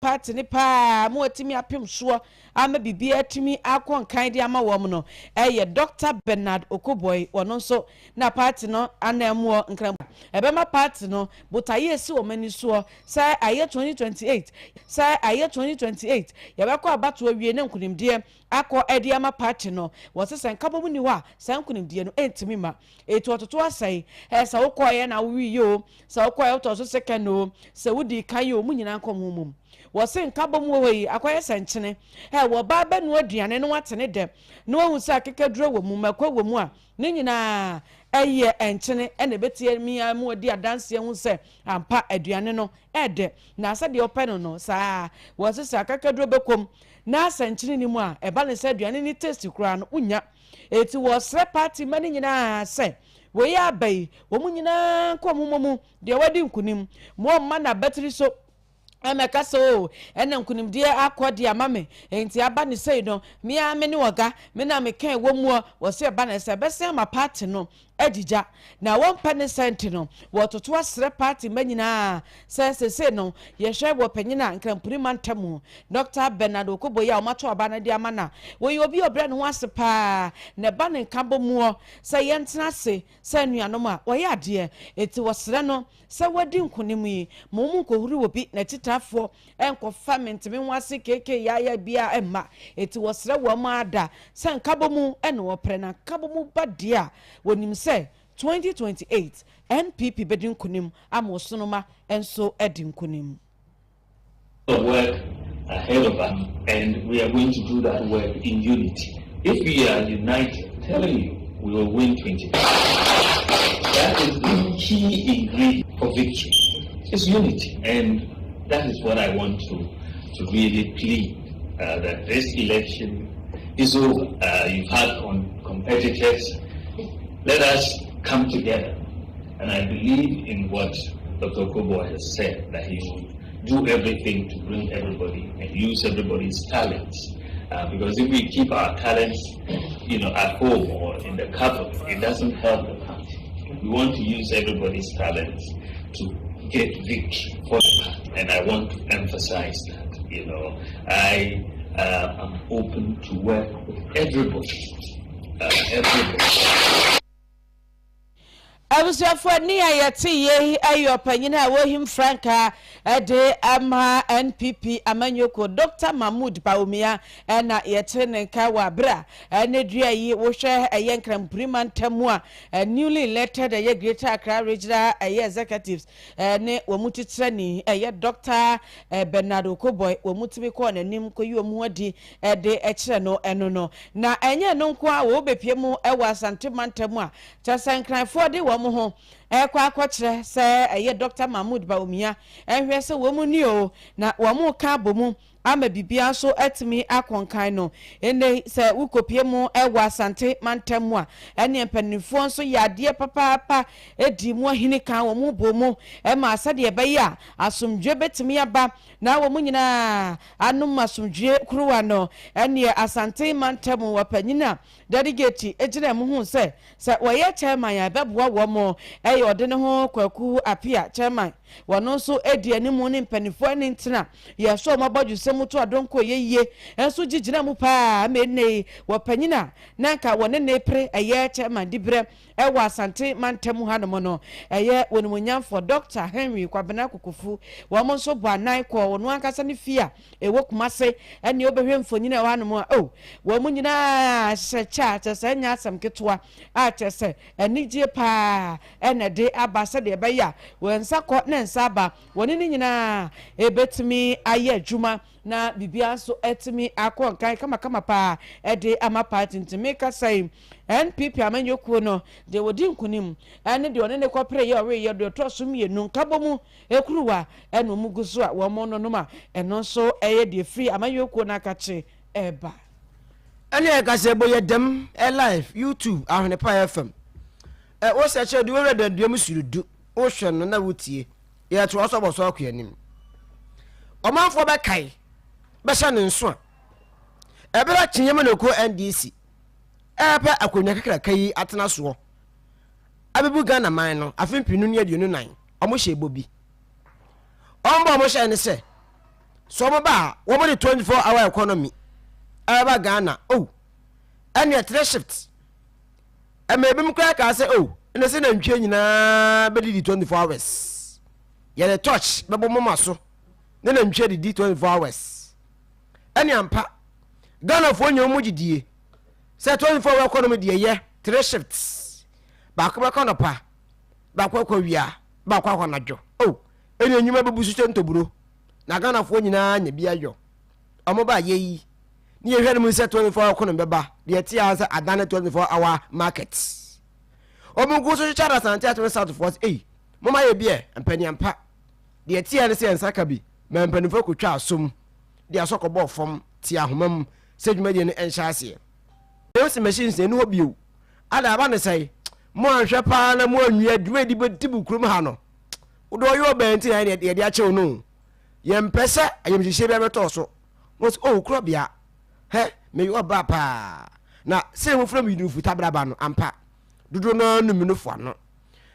Party no paa ma wɔatumi apem soɔ ama biribiara atumi akɔ nkan de ama wɔn no yɛ Dɔkta Bernard Okoboy. Ɔno nso na party no ananmuɔ nkran ɛbɛma party no botaeɛ a ɛsi wɔn ani soɔ sɛ ayɛ 2028 sɛ ayɛ 2028 yɛbɛkɔ abatoɔ awie na nkunimdie akɔ de ama party no. Wɔse sɛ nkabom nni hɔ a saa nkunimdie no ɛntumi mma. Eti ɔtoto asɛe. Ɛ sɛ wokɔeɛ na wowiiɛ o, sɛ wokɔeɛ wotɔɔ so second o, sɛ wodii kan o, mo nyinaa nkɔ mo ho mmom. Wɔse nkabom wɔ hɔ yi, akɔyɛ sɛ nkyene. Ɛ wɔ ɔbaa bɛnoa aduane na wate ne dɛ, na wahu sɛ akekaduro wɔ mu, mako wɔ mu a, ne nyinaa ɛyɛ nkyene na ɛbɛtumi ama wadi adanseɛ ahu sɛ ampa aduane no ɛdɛ. Na sɛdeɛ wopɛ no no, saa ara. Wɔse sɛ akekaduro bɛkɔ mu na sɛ nkyene nni mu a, ɛba no sɛ aduane no taste koraa no, wonnya. Enti wɔsrɛ party mma no nyinaa sɛ wei aba yi, wɔn nyinaa nkɔ wɔn mmɔ mu, deɛ wadi nkunim, ma ɔmma n'abatiri so mmɛka sɛ oo ɛna nkunimdie akɔ de ama me, enti aba no sei no, me ara me ne ɔga, me na meka ɛwɔ muɔ, wɔse ɛba no sɛ ɛbɛsen ama party no agyigya, na wɔmpɛ ne saa nti no, wɔtoto asrɛ party mma nyinaa sɛ seesei no yɛhwɛ wɔ panyin a Nkrampuni mantam Dɔkta Bernard Okoboyi a wɔato aba no de ama no a, wɔyɛ obi a ɔbrɛ ne ho ase paa na ɛba ne nkabɔmuɔ sɛ yɛntena ase sɛ anuanom a wɔyɛ adeɛ. Enti wɔsrɛ no sɛ wadi nkonim yi, ma wɔn nkɔhuri obi n'akyitaafoɔ nkɔfa mente-me-ho-ase KK yaaya biara mma. Enti wɔsrɛ wɔn ara da sɛ nkabɔmu na wɔpere na nkabɔmu ba deɛ a, wɔnim sɛ 2028 NPP bɛdi nkonim ama Osonoma nso adi nkonim. Of work ahead of us and we are going to do that work in unity. If we are united, I'm telling you, we will win 20. That is the key ingredient for victory. It's unity. And that is what I want to, to really plead, that this election is over. You've had competitors. Let us come together. And I believe in what Dr. Okoe Boye has said, that he will do everything to bring everybody and use everybody's talents. Because if we keep our talents at home or in the cupboard, it doesn't help the party. We want to use everybody's talents to get victory for the party. And I want to emphasize that I am open to work with everybody. Everybody. Abusuafoɔ ni a yɛte yie ɛyɛ ɔpanyin a wɔhim frankaa ɛde ama NPP amanyɔkuo, Dr Mahmood Bawumia, ɛna yɛte ne nka wɔ abere a ɛne dua yi wohwɛ ɛyɛ Nkrampirima ntam a newly elected ɛyɛ Greater Accra Regional ɛyɛ executives ɛne wɔn mu titirani ɛyɛ Dr Bernard Okoe Boye, wɔn mu tumi kɔɔ n'anim kɔyi wɔn ho adi ɛde ɛkyerɛ no ɛno no. Na ɛnyɛ no nko a wɔbɛpie mu ɛwɔ Asante mantam a kyerɛ sɛ Nkranfoɔ de wɔn ho ɛkɔ akɔkyerɛ sɛ ɛyɛ Dr Mahmood Bawumia ɛhwɛ sɛ wɔn mu ni o na wɔn ka abɔ mu ama biribiara nso atumi akɔnkan no. Ɛnɛ sɛ wokɔpie mu ɛwɔ Asante mantam mu a, ɛne mpanimfoɔ nso yɛ adeɛ papaapa edi mu ahini kan wɔn mu bɔ mu ɛma sɛdeɛ ɛbɛyɛ a asomdwe bɛtumi aba na wɔn nyinaa anom asomdwe kuruwa no. Ɛneɛ Asante mantam wɔ panyin a delegate gyina mu hu sɛ wɔyɛ chairman a ɛbɛboa wɔn ɛyɛ ɔde ne ho Kwaku Apia chairman, wɔn nso edi anim ne mpanimfoɔ ne ntena yɛsɔ wɔn abɔdwesɛm to adonko yɛ yie nso gyegyina mu paa ama ene yi wɔ panyin a na nka wɔne ne pere ɛyɛ chairman dibrɛ ɛwɔ Asante mantam hanom no, ɛyɛ wɔnimonyamfoɔ Dr Henry Kwabena Kokofu, wɔn nso bɔ anan kɔɔ wɔn ankasa ne fie a ɛwɔ Kumase. Ɛne wobɛhwɛ mfonyin a ɛwɔ hanom a o wɔn mu nyinaa hyɛ kyɛ a kyerɛ sɛ ɛnyɛ asɛm ketewa a kyerɛ sɛ anigye paa ɛna ɛde aba sɛdeɛ ɛbɛyɛ a wɔn nsa kɔ ne nsa aba wɔne ne nyinaa ebɛtumi ayɛ adwuma na biribiara nso atumi akɔ nkan kamakama paa ɛde ama party. Ntumi kasa yi, NPP amanyɔkuo no deɛ wɔdi nkunim ɛne deɛ ɔne ne kɔpere yɛ ɔreyɛ deɛ ɔtɔ so mmienu nkabɔ mu ekuruwa ɛna wɔn gu so a wɔn nonom a ɛno nso ɛyɛ deɛ firi amanyɔkuo no akakye ɛɛba. Ɛne ɛka sɛ bɔyɛ dɛm ɛ live YouTube Ahwenepa FM ɛ wo sɛ kyerɛ de wowura danduam surudu wohwɛ no na wotie yɛtoa so abɔ so akɔ anim. Ɔmanfoɔ bɛkae bɛhyɛ ne nso a ɛberɛ kyenyɛ mu na ɛkuo NDC ɛpɛ akonnwa kakraka yi atena soɔ abɛbu Ghana man no afe 2024. Ɔmo hyɛ bɔ bi, ɔmo bɔ ɔmo hyɛ ne sɛ Sɛ wɔn ba a, wɔn de 24 hour economy ɛbɛba Ghana. Oh, ɛnneɛ three shift. Ɛma ebinom koraa kaa sɛ, oh, ɛna sɛ nantwie nyinaa bɛdidi 24 hours. Yɛde torch bɛbɔ moma so ne nantwie didi 24 hours. Ɛne ampa, Ghanafoɔ nya wɔn gyidie sɛ 24 hour economy deɛ yɛ three shifts. Baako bɛkɔ anɔpa, baako akɔ awia, baako akɔ anadwo. Oh, ɛne nnwuma bɛbu so sɛ ntoburo na Ghanafoɔ nyinaa nya bi ayɔ. Wɔn ba yɛ yi ne yɛhwɛ no mu sɛ 24 hour economy bɛba deɛ ɛte ara sɛ adane 24 hour market. Wɔn nko so kyekyɛ Asante Akyem Southfoɔ sɛ ei moma yɛ bi ɛ mpaniampa. Deɛ ɛte ara ne sɛ yɛn nsa ka bi ma mpanimfoɔ kɔtwa asom de asɔ kɔbɔɔ fam te ahoma mu sɛ dwumadie no nhyɛ aseɛ. Yɛn sɛ machines ɛni hɔ bio. Ada aba ne sɛe mo anhwɛ paa na mo anwia dwumadi bɛdi bu kurom ha no. Wode ɔyɛ ɔbɛn nti na yɛde akyɛw no. Yɛmpɛ sɛ ayamhyehyeɛ bi abɛtɔ so. Wɔn sɛ, oh, korɔbea, hɛ, meyɛ ɔbaa paa. Na sɛ mofrɛ me nufu tabraba no, ampa, dodoɔ no ara nu me nufu ano.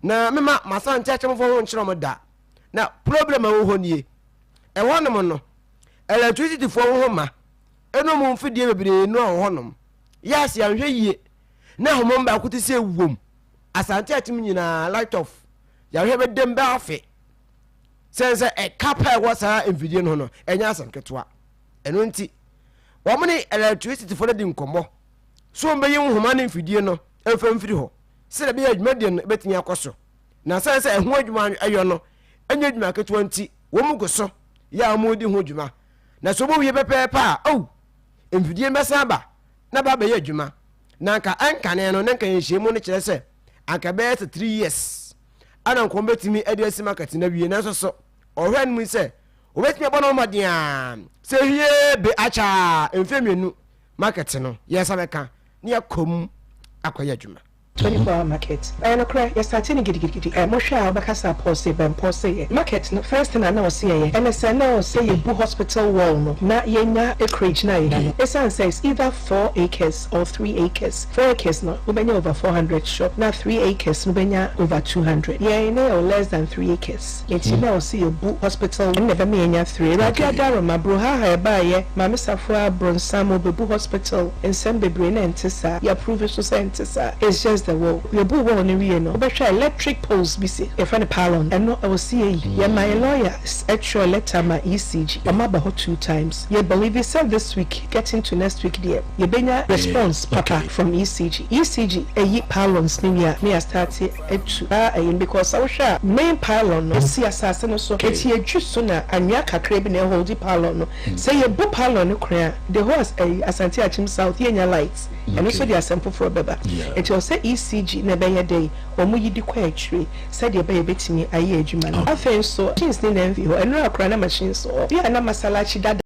Na mema m'asante akyɛmfoɔ ho nkyerɛ wɔn da. Na problem a ɛwɔ hɔ nie, ɛhɔnom no, electricityfoɔ ho ma, ɛne wɔn mfidie bebree no a wɔ hɔnom. Yes, yɛanhwɛ yie, na ahoma baako te sɛ wom, Asante akyem nyinaa light off, yɛahwɛ bɛdɛm bɛ afe. Sɛn sɛ ɛka pa ɛwɔ saa mfidie no ho no, ɛnyɛ asɛm ketewa. Ɛno nti, wɔn ne electricityfoɔ no di nkɔmmɔ so wɔn bɛyi nhoma ne mfidie no mfa mfiri hɔ sɛdeɛ ɛbɛyɛ adwumadie no bɛtumi akɔ so. Na sɛn sɛ ɛho adwuma ɛyɔ no ɛnyɛ adwuma ketewa nti, wɔn gu so yɛ a wɔredi ho dwuma. Na sɛ wɔwie pɛpɛɛpɛ a, oh, mfidie no bɛsan aba na ba abɛyɛ adwuma. Na anka ɛnkane no, na nka nhyiamu no kyerɛ sɛ anka ɛbɛyɛ sɛ 3 years ana nka wɔbɛtumi de asi market no awie. Nanso so ɔhwɛ no mu sɛ wɔbɛtumi abɔ no mmɔden a sɛ hwie be akyɛ a mfeɛ 2 market no yɛnsa bɛka ne yɛakɔ mu akɔyɛ adwuma. 24 hour market. Ɛyɛ nokorɛ, yɛ starte no gidigidigidi. Ɛ, mohwɛ a wobɛka sɛ apɔɔse bɛn pɔɔse yɛ. Market no, first thing a na ɔse yɛyɛ, ɛne sɛ na ɔsɛ yɛbu hospital wall no na yɛnya acreage no a yɛhia no. Ɛsiane sɛ it's either 4 acres or 3 acres. 4 acres no, wobɛnya over 400 shop, na 3 acres no wobɛnya over 200. Yɛn na yɛwɔ less than 3 acres, nti na ɔse yɛbu hospital ɛno na ɛbɛma yɛanya three. Awurade adaworoma, brouhaha ɛbaeɛ, Maame Safoa bronsam ɔbɛbu hospital, nsɛm bebree na ɛnte saa. Yɛ prove nso sɛ ɛnte saa. It's just the wall. Yɛbuu wall no wie no, wobɛhwɛ a electric poles bi si, yɛfrɛ no pylon, ɛno ɛwɔ sɛ yɛyi. Yɛma yɛn lawyers twerɛ letter ma ECG, wɔn aba hɔ two times. Yɛ believe sɛ this week getting to next week deɛ, yɛbɛnya response papa from ECG. ECG ayi pylons no wie a, na yɛastarte atu saa ayi no because sɛ wohwɛ a main pylon no si asase no so, enti yɛdwi so na anwea kakra bi na ɛholdi pylon no. Sɛ yɛbu pylon no kwan a, the whole as ɛyi Asante Akyem South yɛnnya light. Ɛno nso de asɛm foforɔ bɛba. Nti ɛwɔ sɛ ECG na ɛbɛyɛ dɛn, wɔn yi de kɔ akyire sɛdeɛ ɛbɛyɛ yɛbɛtumi ayɛ adwuma no. Afei nso machines no nyinaa mfii hɔ. Ɛnora koraa na machines wɔ hɔ. Bi a na Masalachi dada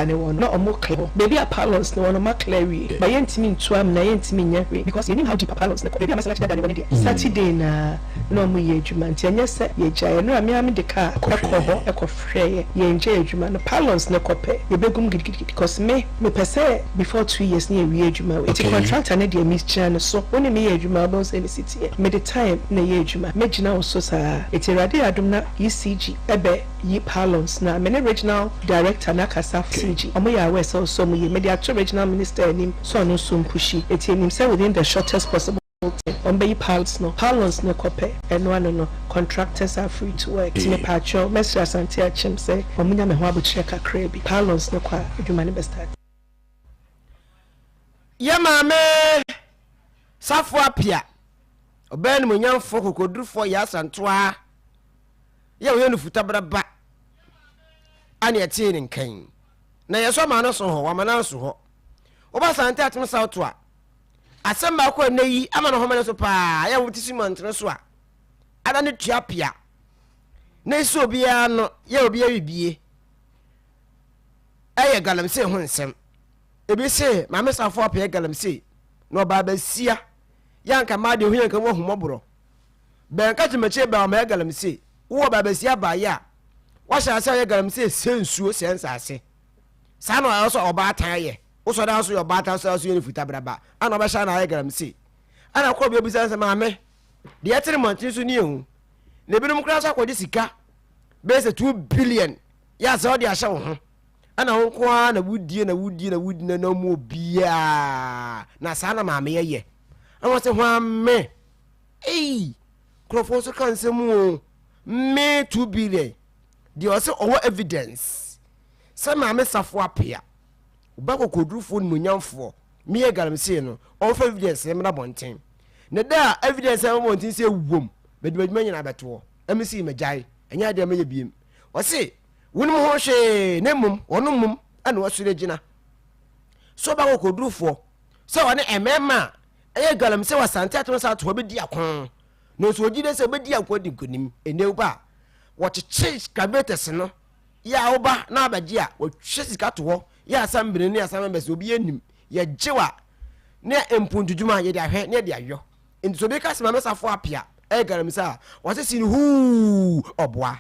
ne wɔ no na ɔmo clear hɔ. Baabi a pylons no wɔ no ɔmo aclear awie. But yɛntumi ntu amena, yɛntumi nyɛ hwee because yɛnnim how deep a pylons no kɔ. Baabi a Masalachi dada ne wɔ no deɛ, Saturday no ara na ɔmo yɛ adwuma nti ɛnyɛ sɛ yɛgyae. Ɛnora me ara mede car kɔ hɔ kɔ hwɛeɛ. Yɛngyae adwuma no. Pylons no kɔ pɛ, yɛbɛgu mu gidigidi because me, mepɛ sɛ before 2 years ne yɛwie adwuma wei. Nti contractor no deɛ megyina ne so. Wo ne me yɛ adwuma a wobɛhu sɛ ne si teɛ. Mede time na ɛyɛ adwuma. Mɛgyina wo so saa. Nti Awurade yɛ adom na ECG bɛ yi pylons no a, me ne regional director no akasa ECG ɔmo yɛ aware sɛ ɔsɛ ɔmo yi. Mede ato regional minister anim sɛ ɔno nso mpushi. Nti yɛnim sɛ within the shortest possible time ɔmo bɛyi pylons no. Pylons no kɔ pɛ, ɛno ano no contractors are free to work. Nti mepaakyɛw, mɛsrɛ Asante Akyem sɛ ɔmo nya me ho abokyerɛ kakraa bi. Pylons no kɔ a, adwuma no bɛ start. Yɛ maame Safo Apia, ɔbaa animuonyamfoɔ kokodurufoɔ yɛ Asantewa yɛ ɔyɛ no futabraba ane ɛtee ne nkan na yɛsɔ maa no so hɔ wama no anso hɔ. Woba Asante Akyem South a, asɛm baako a nnɛ yi ama no homene so paa yɛ wɔte si mmɔntene so a ada ne tua pia na ɛsi obiara no yɛ obiara bibie ɛyɛ galamsey ho nsɛm. Ebi se Maame Safo Appiah galamsey na ɔbaa bɛsia yɛ anka maa deɛ ohia nka mu ahummɔborɔ bɛn ka kyemakye bɛn ɔma yɛ galamsey. Wowɔ baa bɛsia baayɛ a wahyɛ ase ayɛ galamsey sɛ nsuo sɛ nsaase saa na ɔyɛ sɛ ɔbaatan yɛ wosɔ daa so yɛ ɔbaatan so so yɛ ne futabraba ana ɔbɛhyɛ na ayɛ galamsey. Ana kɔ bi obisa sɛ, maame deɛ ɛtere mmɔnten so ni ehu na ebinom koraa so akɔgye sika. Bɛyɛ sɛ 2 billion yɛ asɛ ɔde ahyɛ wo ho, ɛna wo nko ara na wodie na wodie na wodie na mu obiaa na saa na maame yɛyɛ. Ɛna wɔsɛ hwan me ei, nkurɔfoɔ nso ka nsɛm o. Me 2 billion deɛ, ɔsɛ ɔwɔ evidence sɛ Maame Safo Apea ɔba kɔkɔdurufoɔ nimonyamfoɔ meyɛ galamsey no, ɔmfa evidence ne mmra bɔnten. Na da a evidence a ɛwɔ bɔnten sɛ ɛwom mede m'adwuma nyinaa bɛtoɔ ɛme sii magyae, ɛnyɛ adeɛ a mɛyɛ biem. Ɔse wonim ho hwee, na mmom ɔno mmom ɛna wasɔre agyina so ɔba kɔkɔdurufoɔ sɛ ɔne mmarima a ɛyɛ galamsey wɔ Asante Atom sa ato hɔ bɛdi ako na nso ɔgyi dɛ sɛ ɔbɛdi ako adi nkonim. Ɛnɛ woba a wɔkyekye excavators no yɛ a, woba na abɛgye a, wɔtwe sika to hɔ yɛ assembly ne assembly members obi anim yɛgye wa ne mpuntudwuma yɛde ahwɛ ne yɛde ayɔ. Nti sɛ obi ka sɛ Maame Safo Apea ɛyɛ galamsey a, wɔsɛ si no huu ɔboa.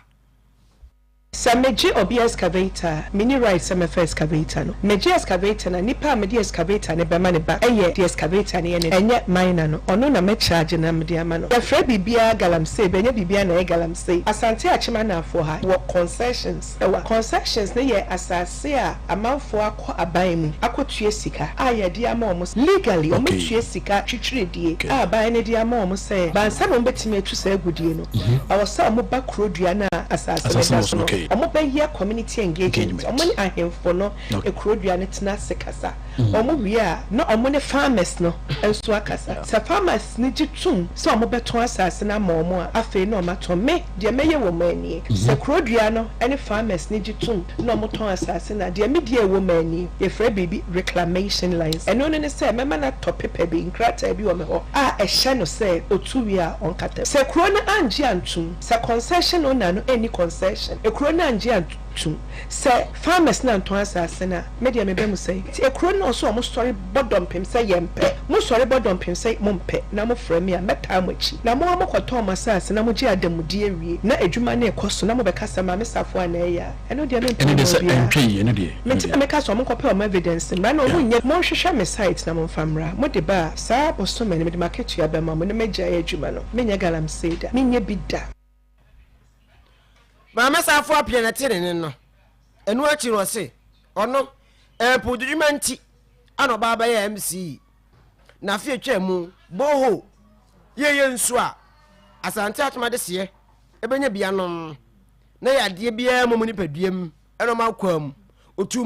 Sɛ megye obi excavator a, menni right sɛ mɛfa excavator no. Megye excavator no a, nipa a mede excavator no bɛma ne ba yɛ deɛ excavator no yɛ ne, ɛnyɛ miner no. Ɔno na mɛcharge na mede ama no. Yɛfrɛ biribiara galamsey, but ɛnyɛ biribiara na ɛyɛ galamsey. Asante Akyem Anaafoɔ ha, wɔ concessions wɔ ha. Concessions no yɛ asase a amanfoɔ akɔ aban mu akɔtua sika a yɛde ama wɔn legally. Wɔtua sika twitwiridie a aban no de ama wɔn sɛ bansa na wɔbɛtumi atu saa agudeɛ no. Ɛwɔ sɛ wɔba kuro dua no a asase no da so no, wɔbɛyɛ community engagement. Wɔne ahemfo no kuro dua no tena ase kasa. Wɔwie a, na wɔne farmers no nso akasa. Sɛ farmers no gye tom sɛ wɔbɛtɔn asase no ama wɔn a, afei na wɔatɔn. Me, deɛ mɛyɛ wɔ mu ara nie, sɛ kuro dua no ne farmers no gye tom na wɔtɔn asase no a, deɛ me deɛ ɛwɔ mu ara nie, yɛfrɛ biribi reclamation lines. Ɛno no ne sɛ mɛma no atɔ paper bi, nkrataa bi wɔ me hɔ a ɛhyɛ no sɛ ɔtu wie a ɔnkata mu. Sɛ kuro no angye antom, sɛ concession owner no anni concession, kuro no angye antom, sɛ farmers no antɔn asase no a, me deɛ meba mu sɛn? Nti ekuro no na ɔsɛ ɔmo sɔre bɔ dɔmpem sɛ yɛmpɛ. Mo sɔre bɔ dɔmpem sɛ mompɛ na mo frɛ me a, mɛtaa mo akyi. Na mo ara mo kɔtɔn mo asaase na mo gye adamudeɛ wie na adwuma no rekɔ so na mo bɛka sɛ Maame Safoa na ɛyɛ a, ɛno deɛ mempɛ Ɛno deɛ mma sɛ obiara. ɛntwe yi, ɛno deɛ, Me ɛno nti na deɛ. meka sɛ ɔmo nkɔpɛ ɔmo evidence mmra na ɔmo nyɛ. Monhwehwɛ me site na momfa mmra. Mode ba a, saa bosome no mede m'akatua bɛma mo na magyae adwuma no. Menyɛ galamsey da. Menyɛ bi da. Maame Safo Apea na ɛte ne ne no. Ɛno akyi no ɔse ɔno mpuntudwuma nti ana ɔbaa bɛyɛ MC. Na afe atwa mu borehole yɛyɛ nsuo a Asante Atom adehyeɛ ɛbɛnya bi anom na yɛ adeɛ biara mmom nipadua mu ɛna ɔma akwaa mu otu.